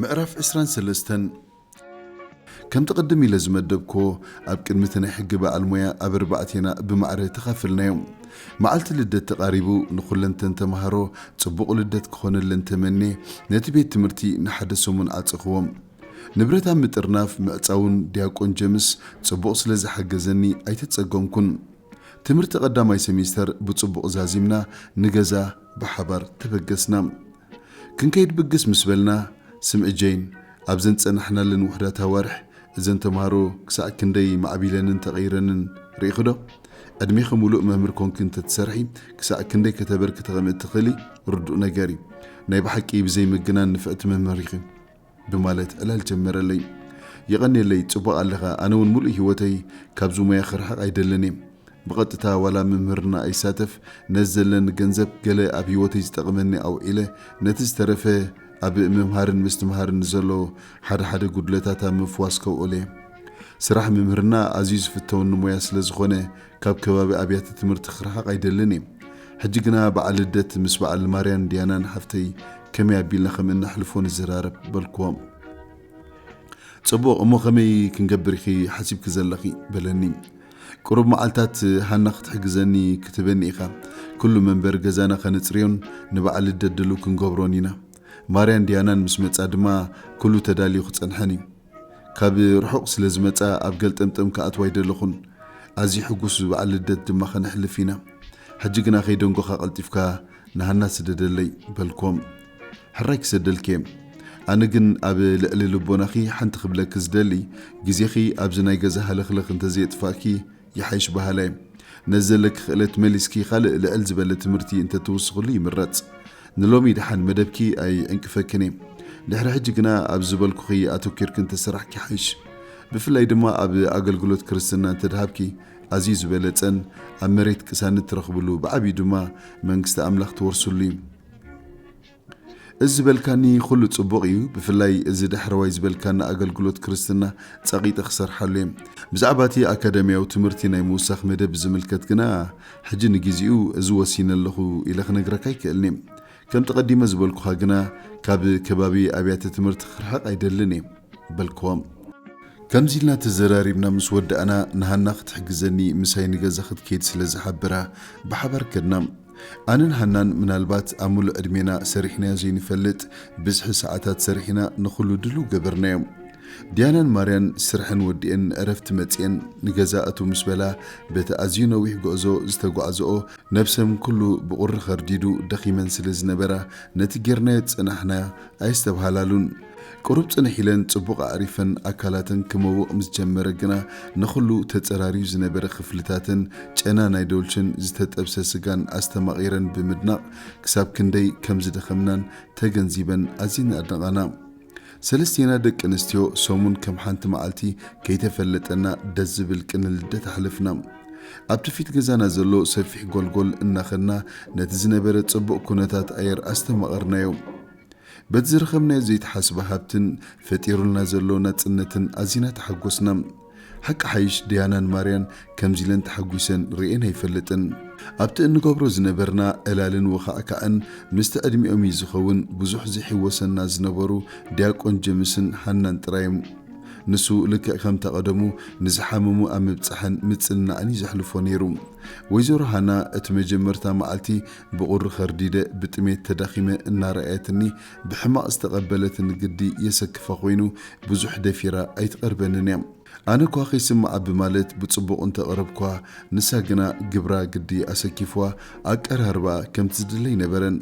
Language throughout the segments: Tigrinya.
ምዕራፍ ዕስራን ሰለስተን። ከምቲ ቅድም ኢለ ዝመደብክዎ፣ ኣብ ቅድሚ እቲ ናይ ሕጊ በዓል ሞያ ኣብ ኣርባዕቴና ብማዕረ ተኻፈልናዮ። መዓልቲ ልደት ተቓሪቡ፣ ንኹለንተን ተምሃሮ ጽቡቕ ልደት ክኾነለን ተመንየ፣ ነቲ ቤት ትምህርቲ ንሓደ ሰሙን ዓጸኽዎም። ንብረት ኣብ ምጥርናፍ ምዕጻውን ዲያቆን ጀምስ ጽቡቕ ስለ ዝሓገዘኒ ኣይተጸገምኩን። ትምህርቲ ቀዳማይ ሰሚስተር ብጽቡቕ ዛዚምና ንገዛ ብሓባር ተበገስና። ክንከይድ ብግስ ምስ በልና፣ ስምዒ ጀይን፣ ኣብዘን ጸናሕናለን ውሑዳት ኣዋርሕ እዘን ተምሃሮ ክሳዕ ክንደይ ማዕቢለንን ተቐይረንን ርኢኺ ዶ? ዕድሜኺ ሙሉእ መምህር ኮንኪ እንተትሰርሒ ክሳዕ ክንደይ ከተበርክቲ ከም እትኽእሊ ርዱእ ነገር እዩ። ናይ ብሓቂ ብዘይ ምግናን ንፍዕቲ መምህር ኢኺ። ብማለት ዕላል ጀመረለይ። የቐንየለይ፣ ጽቡቕ ኣለኻ። ኣነ እውን ሙሉእ ህይወተይ ካብዚ ሞያ ክርሕቕ ኣይደልን እየ። ብቐጥታ ዋላ ምምህርና ኣይሳተፍ፣ ነዚ ዘለኒ ገንዘብ ገለ ኣብ ህይወተይ ዝጠቕመኒ ኣውዒለ፣ ነቲ ዝተረፈ ኣብ ምምሃርን ምስትምሃርን ንዘሎ ሓደ ሓደ ጉድለታት ኣብ ምፍዋስ ከውዕሎ እየ። ስራሕ ምምህርና ኣዝዩ ዝፍተወኒ ሞያ ስለ ዝኾነ፣ ካብ ከባቢ ኣብያተ ትምህርቲ ክርሕቕ ኣይደልን እየ። ሕጂ ግና በዓል ልደት ምስ በዓል ማርያን ዲያናን ሓፍተይ ከመይ ኣቢልና ከም እነሕልፎ ንዘራረብ በልክዎም። ጽቡቕ፣ እሞ ከመይ ክንገብር ኢኺ ሓሲብኪ ዘለኺ? በለኒ። ቁሩብ መዓልታት ሃና ክትሕግዘኒ ክትበኒ ኢኻ። ኩሉ መንበሪ ገዛና ከነጽርዮን ንበዓል ልደት ድሉው ክንገብሮን ኢና። ማርያን ዲያናን ምስ መጻ ድማ ኩሉ ተዳልዩ ክጸንሐን እዩ። ካብ ርሑቕ ስለ ዝመጻ ኣብ ገልጠምጠም ክኣትዋ ኣይደለኹን። ኣዝዩ ሕጉስ በዓል ልደት ድማ ከነሕልፍ ኢና። ሕጂ ግና ከይደንጎኻ ቀልጢፍካ ንሃና ስደደለይ በልኮም። ሕራይ ክሰደልኪ እየ። ኣነ ግን ኣብ ልዕሊ ልቦናኺ ሓንቲ ክብለኪ ዝደሊ፣ ግዜኺ ኣብዚ ናይ ገዛ ሃለኽለኽ እንተዘየጥፋእኪ ይሓይሽ በሃላይ። ነዚ ዘለኪ ክእለት መሊስኪ ካልእ ልዕል ዝበለ ትምህርቲ እንተትውስኽሉ ይምረጽ። ንሎሚ ደሓን መደብኪ ኣይዕንቅፈክን እየ። ድሕሪ ሕጂ ግና ኣብ ዝበልኩኺ ኣተኲርኪ እንተሰራሕኪ ይሓይሽ። ብፍላይ ድማ ኣብ ኣገልግሎት ክርስትና እንተድሃብኪ ኣዝዩ ዝበለጸን ኣብ መሬት ቅሳነት ትረኽብሉ ብዓብዩ ድማ መንግስቲ ኣምላኽ ትወርስሉ እዩ። እዚ ዝበልካኒ ኩሉ ጽቡቕ እዩ፣ ብፍላይ እዚ ዳሕረዋይ ዝበልካኒ ኣገልግሎት ክርስትና ጸቒጠ ክሰርሓሉ እየ። ብዛዕባ እቲ ኣካዳሚያዊ ትምህርቲ ናይ ምውሳኽ መደብ ዝምልከት ግና፣ ሕጂ ንግዜኡ እዚ ወሲነ ኣለኹ ኢለ ክነግረካ ኣይክእልን እየ። ከምቲ ቀዲመ ዝበልኩኻ ግና፣ ካብ ከባቢ ኣብያተ ትምህርቲ ክርሕቕ ኣይደልን እየ በልክዎም። ከምዚ ኢልና ተዘራሪብና ምስ ወዳእና፣ ንሃና ክትሕግዘኒ ምሳይ ንገዛ ክትከይድ ስለ ዝሓበራ፣ ብሓባር ከድና። ኣነን ሃናን ምናልባት ኣብ ምሉእ ዕድሜና ሰሪሕናዮ ዘይንፈልጥ ብዝሒ ሰዓታት ሰሪሕና ንኹሉ ድሉው ገበርናዮ። ዲያናን ማርያን ስርሐን ወዲኤን ዕረፍቲ መጺኤን ንገዛ እትው ምስ በላ፣ በቲ ኣዝዩ ነዊሕ ጉዕዞ ዝተጓዕዝኦ ነብሰን ኩሉ ብቑሪ ከርዲዱ ደኺመን ስለ ዝነበራ፣ ነቲ ጌርናዮ ዝጸናሕና ኣየስተብሃላሉን። ቁሩብ ጽንሕ ኢለን ጽቡቕ ኣዕሪፈን ኣካላተን ክመውቕ ምስ ጀመረ ግና፣ ንኹሉ ተጸራርዩ ዝነበረ ክፍልታተን ጨና ናይ ዶልችን ዝተጠብሰ ስጋን ኣስተማቒረን ብምድናቕ፣ ክሳብ ክንደይ ከም ዝደኸምናን ተገንዚበን ኣዝየን ኣድነቓና። ሰለስቴና ደቂ ኣንስትዮ ሰሙን ከም ሓንቲ መዓልቲ ከይተፈለጠና ደስ ዝብል ቅነ ልደት ኣሕለፍና። ኣብቲ ፊት ገዛና ዘሎ ሰፊሕ ጎልጎል እናኸድና ነቲ ዝነበረ ጽቡቕ ኩነታት ኣየር ኣስተማቐርናዮ። በቲ ዝረኸብናዮ ዘይተሓስበ ሃብትን ፈጢሩልና ዘሎ ናጽነትን ኣዚና ተሓጎስና። ሓቂ ሓይሽ፣ ዲያናን ማርያን ከምዚ ኢለን ተሓጒሰን ርእየን ኣይፈልጥን። ኣብቲ እንገብሮ ዝነበርና ዕላልን ወኻዕካዕን ምስቲ ዕድሚኦም እዩ ዝኸውን ብዙሕ ዝሕወሰና ዝነበሩ ዲያቆን ጀምስን ሃናን ጥራይ እዮም። ንሱ ልክዕ ከምታ ቀደሙ ንዝሓመሙ ኣብ ምብጻሕን ምጽንናዕን እዩ ዘሕልፎ ነይሩ። ወይዘሮ ሃና እቲ መጀመርታ መዓልቲ ብቑሪ ከርዲደ ብጥሜት ተዳኺመ እናረኣየትኒ ብሕማቕ ዝተቐበለትኒ ግዲ የሰክፋ ኮይኑ ብዙሕ ደፊራ ኣይትቐርበንን እያ። ኣነ እኳ ከይስምዓ ብማለት ብጽቡቕ እንተቕረብኳ፣ ንሳ ግና ግብራ ግዲ ኣሰኪፍዋ፣ ኣቀራርባኣ ከምቲ ዝድለ ኣይነበረን።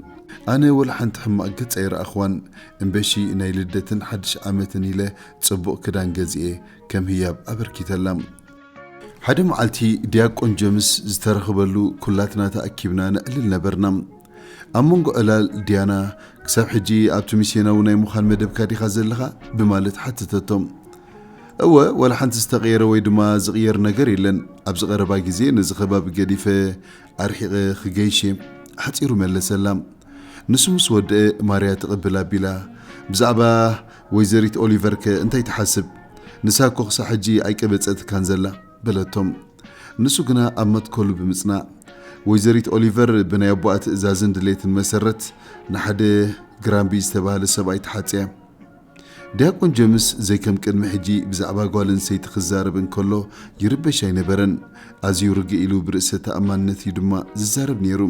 ኣነ ወላ ሓንቲ ሕማቕ ገጽ ኣይረኣኽዋን። እምበሺ ናይ ልደትን ሓድሽ ዓመትን ኢለ ጽቡቕ ክዳን ገዚኤ ከም ህያብ ኣበርኪተላ። ሓደ መዓልቲ ዲያቆን ጀምስ ዝተረኽበሉ ኩላትና ተኣኪብና ነዕልል ነበርና። ኣብ መንጎ ዕላል ዲያና፣ "ክሳብ ሕጂ ኣብቲ ሚስዮናዊ ናይ ምዃን መደብካ ዲኻ ዘለኻ?" ብማለት ሓተተቶ። "እወ፣ ዋላ ሓንቲ ዝተቐየረ ወይ ድማ ዝቕየር ነገር የለን። ኣብዚ ቀረባ ግዜ ነዚ ከባቢ ገዲፈ ኣርሒቐ ክገይሽ እየ። ሓጺሩ መለሰላ። ንሱ ምስ ወደአ ማርያ ትቕብል ኣቢላ፣ "ብዛዕባ ወይዘሪት ኦሊቨርከ እንታይ ትሓስብ? ንሳ እኮ ክሳብ ሕጂ ኣይቀበጸትካን ዘላ?" በለቶም። ንሱ ግና ኣብ መትከሉ ብምጽናዕ፣ "ወይዘሪት ኦሊቨር ብናይ ኣቦኣ ትእዛዝን ድሌትን መሰረት ንሓደ ግራምቢ ዝተባህለ ሰብኣይ ተሓጽያ። ዲያቆን ጀምስ ዘይከም ቅድሚ ሕጂ ብዛዕባ ጓል ኣንስተይቲ ክዛረብ እንከሎ ይርበሽ ኣይነበረን። ኣዝዩ ርግእ ኢሉ ብርእሰ ተኣማንነት እዩ ድማ ዝዛረብ ነይሩ።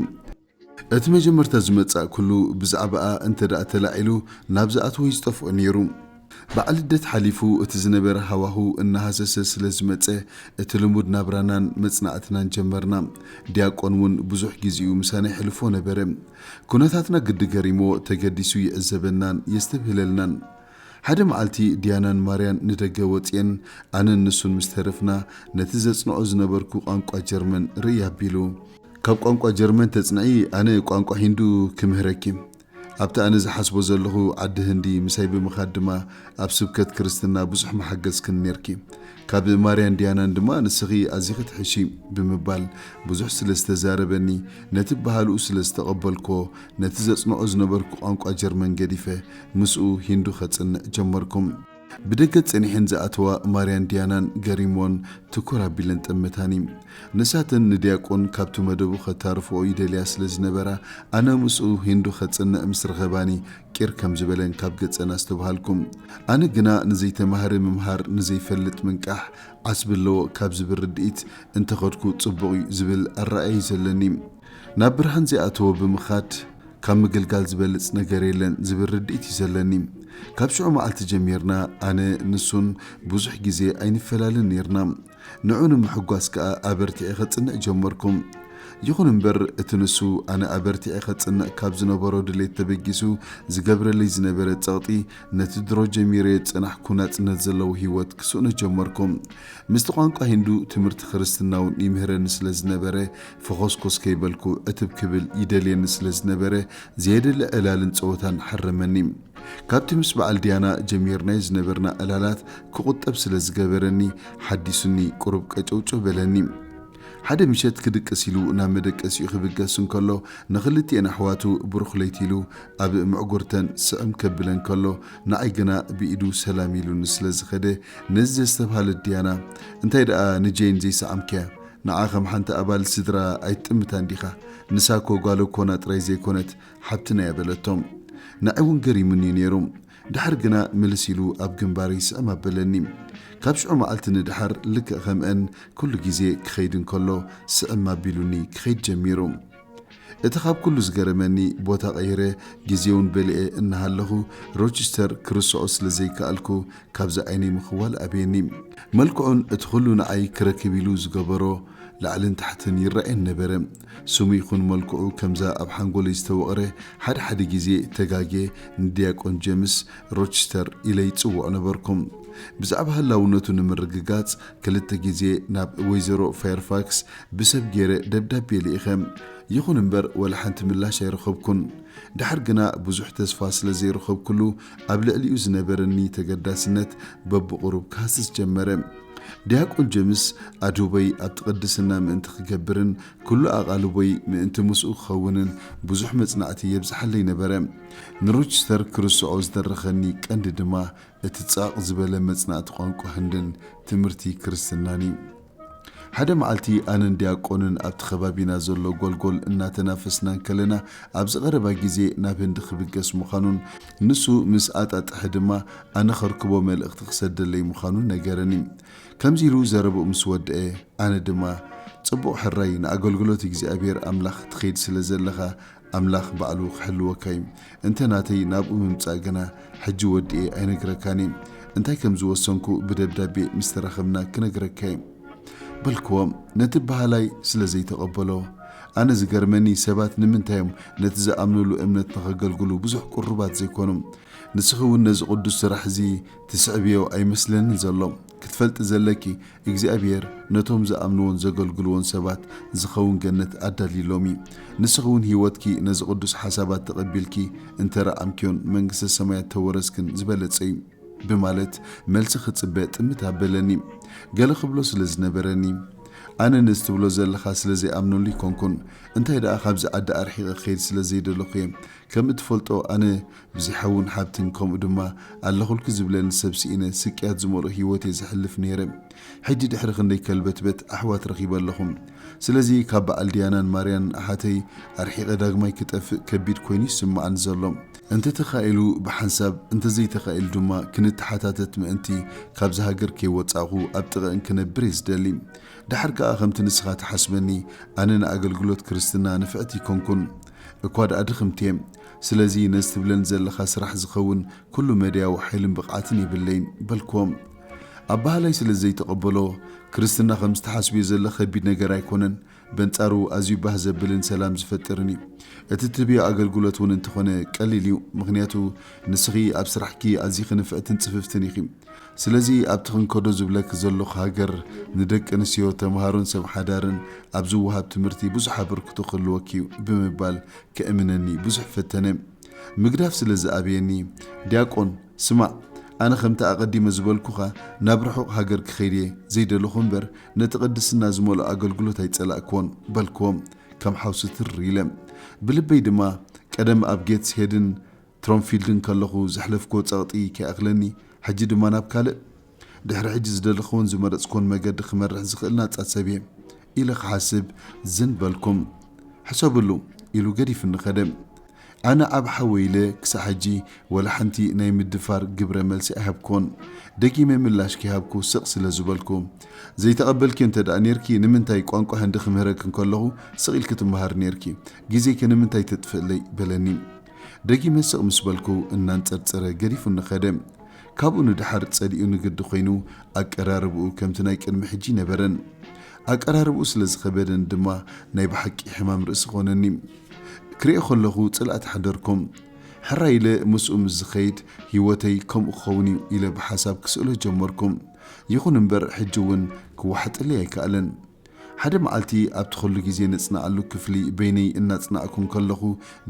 እቲ መጀመርታ ዝመጻእ ኩሉ ብዛዕባኣ እንተ ደኣ ተላዒሉ ናብ ዝኣትዎ እዩ ዝጠፍኦ ነይሩ። በዓል ልደት ሓሊፉ እቲ ዝነበረ ሃዋሁ እናሃሰሰ ስለ ዝመጸ እቲ ልሙድ ናብራናን መጽናዕትናን ጀመርና። ዲያቆን እውን ብዙሕ ግዜኡ ምሳና ይሕልፎ ነበረ። ኩነታትና ግዲ ገሪሞ ተገዲሱ ይዕዘበናን የስተብህለልናን። ሓደ መዓልቲ ዲያናን ማርያን ንደገ ወጽኤን ኣነን ንሱን ምስ ተረፍና ነቲ ዘጽንዖ ዝነበርኩ ቋንቋ ጀርመን ርእይ ኣቢሉ። ካብ ቋንቋ ጀርመን ተጽንዒ፣ ኣነ ቋንቋ ሂንዱ ክምህረኪ። ኣብቲ ኣነ ዝሓስቦ ዘለኹ ዓዲ ህንዲ ምሳይ ብምኻድ ድማ ኣብ ስብከት ክርስትና ብዙሕ መሓገዝክን ኔርኪ። ካብ ማርያን ዲያናን ድማ ንስኺ ኣዚኺ ትሕሺ ብምባል ብዙሕ ስለ ዝተዛረበኒ፣ ነቲ ባህልኡ ስለ ዝተቐበልኮ፣ ነቲ ዘጽንዖ ዝነበርኩ ቋንቋ ጀርመን ገዲፈ ምስኡ ሂንዱ ከጽንዕ ጀመርኩም። ብደገ ጸኒሐን ዝኣተዋ ማርያን ዲያናን ገሪሞን ትኩር ኣቢለን ጠመታኒ። ንሳተን ንዲያቆን ካብቲ መደቡ ከታርፍኦ ይደልያ ስለ ዝነበራ፣ ኣነ ምስኡ ሂንዱ ከጽንዕ ምስ ረኸባኒ ቂር ከም ዝበለን ካብ ገጸን ኣስተብሃልኩም። ኣነ ግና ንዘይተማህረ ምምሃር ንዘይፈልጥ ምንቃሕ ዓስቢ ኣለዎ ካብ ዝብል ርድኢት እንተኸድኩ ጽቡቕ እዩ ዝብል ኣረኣእያ እዩ ዘለኒ። ናብ ብርሃን ዘይኣተወ ብምኻድ ካብ ምግልጋል ዝበልጽ ነገር የለን ዝብል ርድኢት እዩ ዘለኒ። ካብ ሽዑ መዓልቲ ጀሚርና ኣነ ንሱን ብዙሕ ግዜ ኣይንፈላለን ኔርና። ንዑ ንምሕጓስ ከኣ ኣበርቲዐ ከጽንዕ ጀመርኩ። ይኹን እምበር እቲ ንሱ ኣነ ኣበርቲዐ ከጽንዕ ካብ ዝነበሮ ድሌት ተበጊሱ ዝገብረለይ ዝነበረ ጸቕጢ ነቲ ድሮ ጀሚረዮ ዝጸናሕኩ ናጽነት ዘለዎ ህይወት ክስእኖ ጀመርኩ። ምስቲ ቋንቋ ሂንዱ ትምህርቲ ክርስትና እውን ይምህረኒ ስለ ዝነበረ ፈኾስኮስ ከይበልኩ ዕትብ ክብል ይደልየኒ ስለ ዝነበረ ዘየድሊ ዕላልን ጸወታን ሓረመኒ። ካብቲ ምስ በዓል ዲያና ጀሚርናዮ ዝነበርና ዕላላት ክቑጠብ ስለ ዝገበረኒ ሓዲሱኒ ቁሩብ ቀጨውጨው በለኒ። ሓደ ምሸት ክድቅስ ኢሉ ናብ መደቀሲኡ ክብገስ እንከሎ ንኽልቲኤን ኣሕዋቱ ብሩኽ ለይቲ ኢሉ ኣብ ምዕጉርተን ስዕም ከብለን ከሎ ንዓይ ግና ብኢዱ ሰላም ኢሉኒ ስለ ዝኸደ ነዚ ዘስተብሃለት ዲያና እንታይ ደኣ ንጄን ዘይሰዓምክያ? ንዓ ከም ሓንቲ ኣባል ስድራ ኣይትጥምታን ዲኻ? ንሳ እኮ ጓል እኮና ጥራይ ዘይኮነት ሓብትና እያ በለቶም። ንዓይ እውን ገሪሙኒ ነይሩ። ድሓር ግና ምልስ ኢሉ ኣብ ግንባረይ ስዕም ኣበለኒ። ካብ ሽዑ መዓልቲ ንድሓር ልክዕ ከምአን ኩሉ ግዜ ክኸይድ እንከሎ ስዕም ኣቢሉኒ ክኸይድ ጀሚሩ። እቲ ካብ ኩሉ ዝገረመኒ ቦታ ቀይረ ግዜ እውን በሊዐ እናሃለኹ ሮችስተር ክርስዖ ስለ ዘይከኣልኩ ካብዚ ዓይነይ ምኽዋል ኣብየኒ። መልክዑን እቲ ኩሉ ንዓይ ክረክብ ኢሉ ዝገበሮ ላዕልን ታሕትን ይረኣየን ነበረ። ስሙ ይኹን መልክዑ ከምዛ ኣብ ሓንጎለይ ዝተወቕረ ሓደ ሓደ ግዜ ተጋግየ ንዲያቆን ጀምስ ሮችስተር ኢለ ይጽውዖ ነበርኩ። ብዛዕባ ህላውነቱ ንምርግጋጽ ክልተ ግዜ ናብ ወይዘሮ ፋየርፋክስ ብሰብ ገይረ ደብዳቤ ልኢኸ። ይኹን እምበር ወላ ሓንቲ ምላሽ ኣይረኸብኩን። ድሓር ግና ብዙሕ ተስፋ ስለ ዘይረኸብኩሉ ኣብ ልዕሊኡ ዝነበረኒ ተገዳስነት በብቑሩብ ክሃስስ ጀመረ። ዲያቆን ጀምስ ኣድሁበይ ኣብቲ ቅድስና ምእንቲ ክገብርን ኩሉ ኣቓልቦይ ምእንቲ ምስኡ ክኸውንን ብዙሕ መጽናዕቲ የብዝሓለይ ነበረ። ንሮችስተር ክርስዖ ዝደረኸኒ ቀንዲ ድማ እቲ ጻቕ ዝበለ መጽናዕቲ ቋንቋ ህንድን ትምህርቲ ክርስትናን እዩ። ሓደ መዓልቲ ኣነን ዲያቆንን ኣብቲ ከባቢና ዘሎ ጎልጎል እናተናፈስና እንከለና ኣብዚ ቀረባ ግዜ ናብ ህንዲ ክብገስ ምዃኑን ንሱ ምስ ኣጣጥሐ ድማ ኣነ ከርክቦ መልእኽቲ ክሰደለይ ምዃኑን ነገረኒ። ከምዚ ኢሉ ዘረብኡ ምስ ወደአ ኣነ ድማ ጽቡቕ ሕራይ ንኣገልግሎት እግዚኣብሔር ኣምላኽ ትኸይድ ስለ ዘለኻ ኣምላኽ ባዕሉ ክሕልወካ እዩ። እንተ ናተይ ናብኡ ምምጻእ ግና ሕጂ ወዲኤ ኣይነግረካን እየ። እንታይ ከም ዝወሰንኩ ብደብዳቤ ምስ ተራኸብና ክነግረካ እየ። በልክዎ፣ ነቲ በሃላይ ስለ ዘይተቐበሎ። ኣነ ዝገርመኒ ሰባት ንምንታይ እዮም ነቲ ዝኣምኑሉ እምነት ንኸገልግሉ ብዙሕ ቅሩባት ዘይኮኑ? ንስኺ እውን ነዚ ቅዱስ ስራሕ እዚ ትስዕብዮ ኣይመስለንን ዘሎ። ክትፈልጢ ዘለኪ እግዚኣብሔር ነቶም ዝኣምንዎን ዘገልግልዎን ሰባት ዝኸውን ገነት ኣዳልዩሎም እዩ። ንስኺ እውን ህይወትኪ ነዚ ቅዱስ ሓሳባት ተቐቢልኪ እንተ ረዓምክዮን መንግስተ ሰማያት ተወረስክን ዝበለጸ እዩ። ብማለት መልሲ ክጽበ ጥምት ኣበለኒ። ገለ ክብሎ ስለ ዝነበረኒ፣ ኣነ ነዚ ትብሎ ዘለኻ ስለ ዘይኣምነሉ ኣይኮንኩን፣ እንታይ ደኣ ካብዚ ዓዲ ኣርሒቐ ክኸይድ ስለ ዘይደለኹ እየ። ከም እትፈልጦ ኣነ ብዘይ ሓውን ሓብትን ከምኡ ድማ ኣለኹልኪ ዝብለኒ ሰብ ስኢነ ስቅያት ዝመልኦ ህይወት እየ ዘሕልፍ ነይረ። ሕጂ ድሕሪ ክንደይ ከልበትበት ኣሕዋት ረኺበ ኣለኹ። ስለዚ ካብ በዓል ዲያናን ማርያን ኣሓተይ ኣርሒቐ ዳግማይ ክጠፍእ ከቢድ ኮይኑ ይስምዓኒ ዘሎ። እንተተኻኢሉ ብሓንሳብ፣ እንተዘይተኻኢሉ ድማ ክንተሓታተት ምእንቲ ካብዚ ሃገር ከይወጻእኹ ኣብ ጥቐእን ክነብር እየ ዝደሊ። ደሓር ከኣ ከምቲ ንስኻ ትሓስበኒ ኣነ ንኣገልግሎት ክርስትና ንፍዕቲ ኣይኮንኩን። እኳ ደኣ ድኽምቲ እየ። ስለዚ ነዚ ትብለኒ ዘለኻ ስራሕ ዝኸውን ኩሉ መድያዊ ሓይልን ብቕዓትን የብለይን በልክዎም። ኣበሃላይ ስለ ዘይተቐበሎ፣ ክርስትና ከም ዝተሓስብዮ ዘሎ ከቢድ ነገር ኣይኮነን። በንጻሩ ኣዝዩ ባህ ዘብልን ሰላም ዝፈጥርን እዩ። እቲ ትህብዮ ኣገልግሎት እውን እንተኾነ ቀሊል እዩ፣ ምኽንያቱ ንስኺ ኣብ ስራሕኪ ኣዚኺ ንፍዕትን ጽፍፍትን ኢኺ። ስለዚ ኣብቲ ክንከዶ ዝብለኪ ዘለኹ ሃገር ንደቂ ኣንስትዮ ተምሃሮን ሰብ ሓዳርን ኣብ ዝወሃብ ትምህርቲ ብዙሕ ኣበርክቶ ክህልወኪ እዩ ብምባል ከእምነኒ ብዙሕ ፈተነ። ምግዳፍ ስለ ዝኣበየኒ፣ ዲያቆን፣ ስማዕ፣ ኣነ ከምቲ ኣቐዲመ ዝበልኩኻ ናብ ርሑቕ ሃገር ክኸይድ እየ ዘይደለኹ እምበር፣ ነቲ ቅድስና ዝመልኦ ኣገልግሎት ኣይጸላእክዎን በልክዎም፣ ከም ሓውሲ ትር ኢለ። ብልበይ ድማ፣ ቀደም ኣብ ጌትስ ሄድን ትሮምፊልድን ከለኹ ዘሕለፍክዎ ጸቕጢ ከይኣኽለኒ፣ ሕጂ ድማ ናብ ካልእ፣ ድሕሪ ሕጂ ዝደለኽዎን ዝመረጽክዎን መገዲ ክመርሕ ዝኽእል ናጻ ሰብ እየ ኢለ ክሓስብ ዝን በልኩም። ሕሰብሉ፣ ኢሉ ገዲፉኒ ኸደ። ኣነ ዓቢ ሓወይ ኢለ ክሳዕ ሕጂ ወላ ሓንቲ ናይ ምድፋር ግብረ መልሲ ኣይሃብኩዎን። ደጊመ ምላሽ ከይሃብኩ ስቕ ስለ ዝበልኩ፣ ዘይተቐበልክዮ እንተ ደኣ ኔርኪ፣ ንምንታይ ቋንቋ ህንዲ ክምህረኪ እንከለኹ ስቕ ኢልኪ ትመሃሪ ኔርኪ? ግዜኪ ንምንታይ ተጥፍእለይ? በለኒ። ደጊመ ስቕ ምስ በልኩ እናንጸርጸረ ገዲፉኒ ኸደ። ካብኡ ንደሓር ጸሊኡ ንግዲ ኮይኑ ኣቀራርብኡ ከምቲ ናይ ቅድሚ ሕጂ ነበረን። ኣቀራርብኡ ስለ ዝኸበደን ድማ ናይ ብሓቂ ሕማም ርእሲ ኾነኒ። ክሪኦ ከለኹ ጽልኣት ሓደርኩም። ሕራይ ኢለ ምስኡ ምስ ዝኸይድ ህይወተይ ከምኡ ክኸውን እዩ ኢለ ብሓሳብ ክስእሎ ጀመርኩም። ይኹን እምበር ሕጂ እውን ክወሓጠለይ ኣይከኣለን። ሓደ መዓልቲ ኣብቲ ኩሉ ግዜ ነጽንዓሉ ክፍሊ በይነይ እናጽናዕኩ እንከለኹ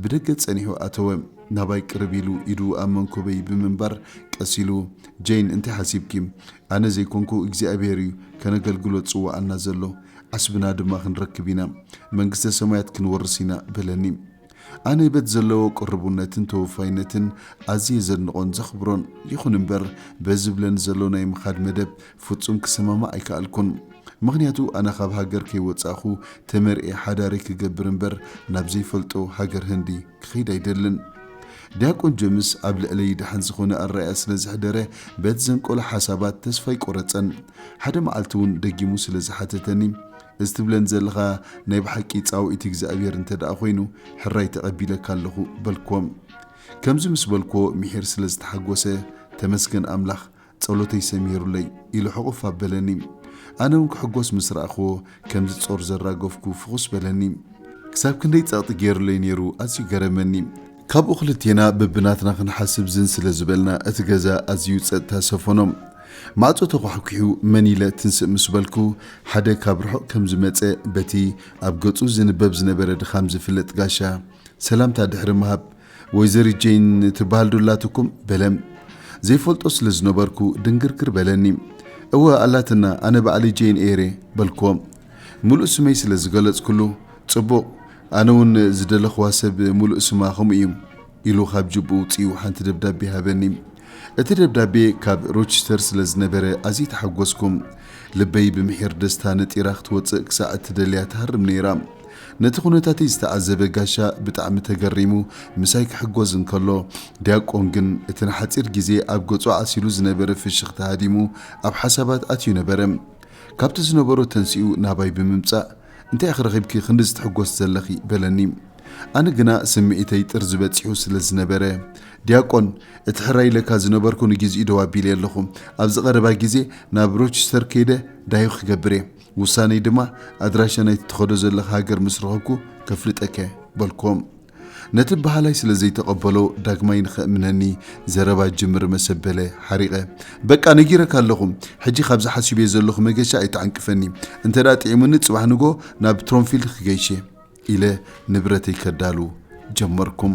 ብደገ ጸኒሑ ኣተወ። ናባይ ቅርብ ኢሉ ኢዱ ኣብ መንኮበይ ብምንባር ቀስ ኢሉ፣ ጄን፣ እንታይ ሓሲብኪ? ኣነ ዘይኮንኩ እግዚኣብሔር እዩ ከነገልግሎ ዝጽውዓና ዘሎ። ዓስብና ድማ ክንረክብ ኢና። መንግስተ ሰማያት ክንወርስ ኢና በለኒ። ኣነ በቲ ዘለዎ ቅርቡነትን ተወፋይነትን ኣዝየ ዘድንቖን ዘኽብሮን። ይኹን እምበር በዚ ዝብለኒ ዘሎ ናይ ምኻድ መደብ ፍጹም ክሰማማዕ ኣይከኣልኩን። ምኽንያቱ ኣነ ካብ ሃገር ከይወጻእኹ ተመርዕየ ሓዳረይ ክገብር እምበር ናብ ዘይፈልጦ ሃገር ህንዲ ክኸይድ ኣይደልን። ዲያቆን ጀምስ ኣብ ልዕለይ ደሓን ዝኾነ ኣረኣእያ ስለ ዘሕደረ በቲ ዘንቀሎ ሓሳባት ተስፋ ኣይቆረጸን። ሓደ መዓልቲ እውን ደጊሙ ስለ ዝሓተተኒ፣ እዚ ትብለን ዘለኻ ናይ ብሓቂ ጻውዒት እግዚኣብሔር እንተ ደኣ ኮይኑ ሕራይ ተቐቢለካ ኣለኹ በልክዎም። ከምዚ ምስ በልክዎ ምሒር ስለ ዝተሓጎሰ ተመስገን ኣምላኽ ጸሎተይ ሰሚሩለይ ኢሉ ሕቑፍ ኣበለኒ። ኣነ እውን ክሕጎስ ምስ ረኣኽዎ ከምዚ ጾር ዘራገፍኩ ፍኹስ በለኒ። ክሳብ ክንደይ ጸቕጢ ገይሩለይ ነይሩ ኣዝዩ ገረመኒ። ካብኡ ክልቴና በብናትና ክንሓስብ ዝን ስለ ዝበልና እቲ ገዛ ኣዝዩ ጸጥታ ሰፈኖ። ማዕጾ ተኳሕኲሑ መን ኢለ ትንስእ ምስ በልኩ ሓደ ካብ ርሑቕ ከም ዝመጸ በቲ ኣብ ገጹ ዝንበብ ዝነበረ ድኻም ዝፍለጥ ጋሻ ሰላምታ ድሕሪ ምሃብ፣ "ወይዘሪት ጄን ትበሃል ዶ ኣላትኩም?" በለ። ዘይፈልጦ ስለ ዝነበርኩ ድንግርግር በለኒ። "እወ ኣላትና፣ ኣነ ባዕለይ ጄን ኤይር እየ" በልክዎ። ምሉእ ስመይ ስለ ዝገለጽኩሉ፣ "ጽቡቕ፣ ኣነ እውን ዝደለኽዋ ሰብ ምሉእ ስማ ከምኡ እዩ" ኢሉ ካብ ጅብኡ ውጽኡ ሓንቲ ደብዳቤ ሃበኒ። እቲ ደብዳቤ ካብ ሮቸስተር ስለ ዝነበረ ኣዝየ ተሓጎስኩ። ልበይ ብምሒር ደስታ ነጢራ ክትወጽእ ክሳዕ እትደልያ ትሃርም ነይራ። ነቲ ኩነታተይ ዝተዓዘበ ጋሻ ብጣዕሚ ተገሪሙ ምሳይ ክሕጎዝ እንከሎ፣ ዲያቆን ግን እቲ ንሓጺር ግዜ ኣብ ገጹ ዓሲሉ ዝነበረ ፍሽኽታ ሃዲሙ ኣብ ሓሳባት ኣትዩ ነበረ። ካብቲ ዝነበሮ ተንሲኡ ናባይ ብምምጻእ፣ "እንታይ ኢኺ ረኺብኪ ክንድዚ ትሕጎስ ዘለኺ?" በለኒ። ኣነ ግና ስምዒተይ ጥርዚ በጺሑ ስለ ዝነበረ፣ "ዲያቆን፣ እቲ ሕራይ ኢለካ ዝነበርኩ ንግዜኡ ደው ኣቢለ ኣለኹ። ኣብዚ ቀረባ ግዜ ናብ ሮቸስተር ከይደ ዳዩ ክገብር እየ። ውሳነይ ድማ ኣድራሻ ናይቲ ትኸዶ ዘለኻ ሃገር ምስ ረኸብኩ ከፍልጠከ" በልክዎም። ነቲ በሃላይ ስለ ዘይተቐበሎ ዳግማይ ንኸእምነኒ ዘረባ ጅምር መሰበለ ሓሪቐ፣ "በቃ ነጊረካ ኣለኹ። ሕጂ ካብዚ ሓሲበዮ ዘለኹ መገሻ ኣይተዓንቅፈኒ። እንተ ደኣ ጥዒሙኒ ጽባሕ ንግሆ ናብ ትሮምፊልድ ክገይሽ እየ" ኢለ ንብረተይ ከዳሉ ጀመርኩም።